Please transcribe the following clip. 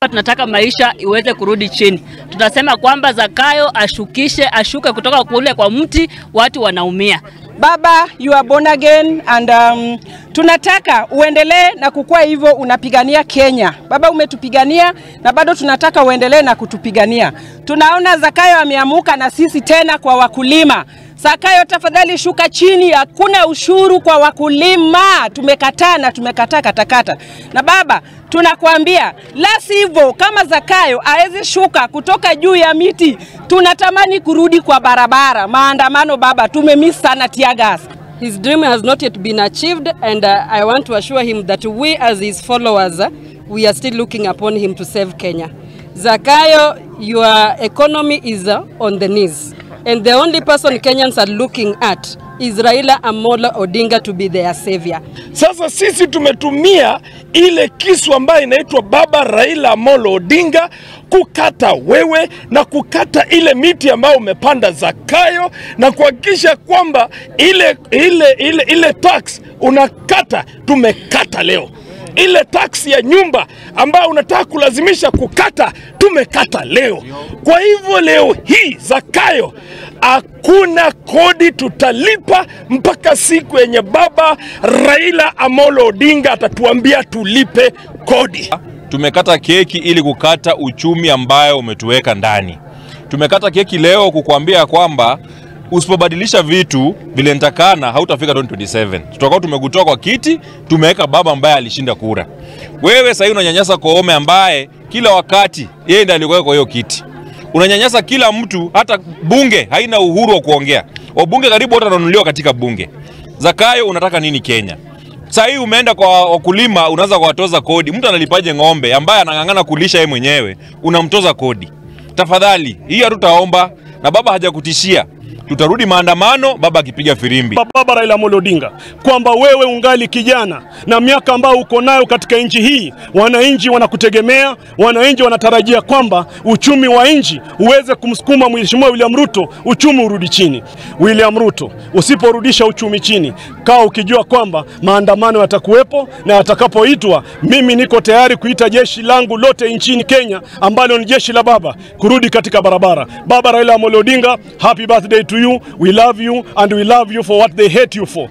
Tunataka maisha iweze kurudi chini. Tunasema kwamba Zakayo ashukishe, ashuke kutoka kule kwa mti, watu wanaumia. Baba, you are born again and tunataka uendelee na kukua hivyo unapigania Kenya. Baba, umetupigania na bado tunataka uendelee na kutupigania. Tunaona Zakayo ameamuka na sisi tena kwa wakulima. Zakayo, tafadhali shuka chini, hakuna ushuru kwa wakulima. Tumekataa na tumekataa katakata. Na baba, tunakuambia la sivyo kama Zakayo aezi shuka kutoka juu ya miti, tunatamani kurudi kwa barabara. Maandamano baba, tumemiss sana tear gas. His dream has not yet been achieved, and I want to assure him that we as his followers, we are still looking upon him to save Kenya. Zakayo, your economy is on the knees. And the only person Kenyans are looking at is Raila Amolo Odinga to be their savior. Sasa sisi tumetumia ile kisu ambayo inaitwa Baba Raila Amolo Odinga kukata wewe na kukata ile miti ambayo umepanda Zakayo, na kuhakikisha kwamba ile tax unakata, tumekata leo. Ile tax ya nyumba ambayo unataka kulazimisha kukata, tumekata leo. Kwa hivyo leo hii Zakayo, hakuna kodi tutalipa mpaka siku yenye Baba Raila Amolo Odinga atatuambia tulipe kodi. Tumekata keki ili kukata uchumi ambayo umetuweka ndani. Tumekata keki leo kukuambia kwamba usipobadilisha vitu vile nitakana hautafika 2027. Tutakuwa tumekutoa kwa kiti, tumeweka baba ambaye alishinda kura. Wewe sasa unanyanyasa Koome ambaye kila wakati yeye ndiye alikuwa kwa hiyo kiti. Unanyanyasa kila mtu, hata bunge haina uhuru wa kuongea. Wabunge karibu wote wananunuliwa katika bunge. Zakayo, unataka nini Kenya? Sasa hii umeenda kwa wakulima unaanza kuwatoza kodi. Mtu analipaje ng'ombe ambaye anang'ang'ana kulisha yeye mwenyewe, unamtoza kodi? Tafadhali, hii hatutaomba na baba hajakutishia. Tutarudi maandamano baba akipiga firimbi. Baba Raila Amolo Odinga, kwamba wewe ungali kijana na miaka ambayo uko nayo katika nchi hii, wananchi wanakutegemea, wananchi wanatarajia kwamba uchumi wa nchi uweze kumsukuma Mheshimiwa William Ruto, uchumi urudi chini. William Ruto, usiporudisha uchumi chini, kaa ukijua kwamba maandamano yatakuwepo, na yatakapoitwa mimi niko tayari kuita jeshi langu lote nchini Kenya ambalo ni jeshi la baba kurudi katika barabara. Baba Raila Amolo Odinga, happy birthday to you. We love you and we love you for what they hate you for.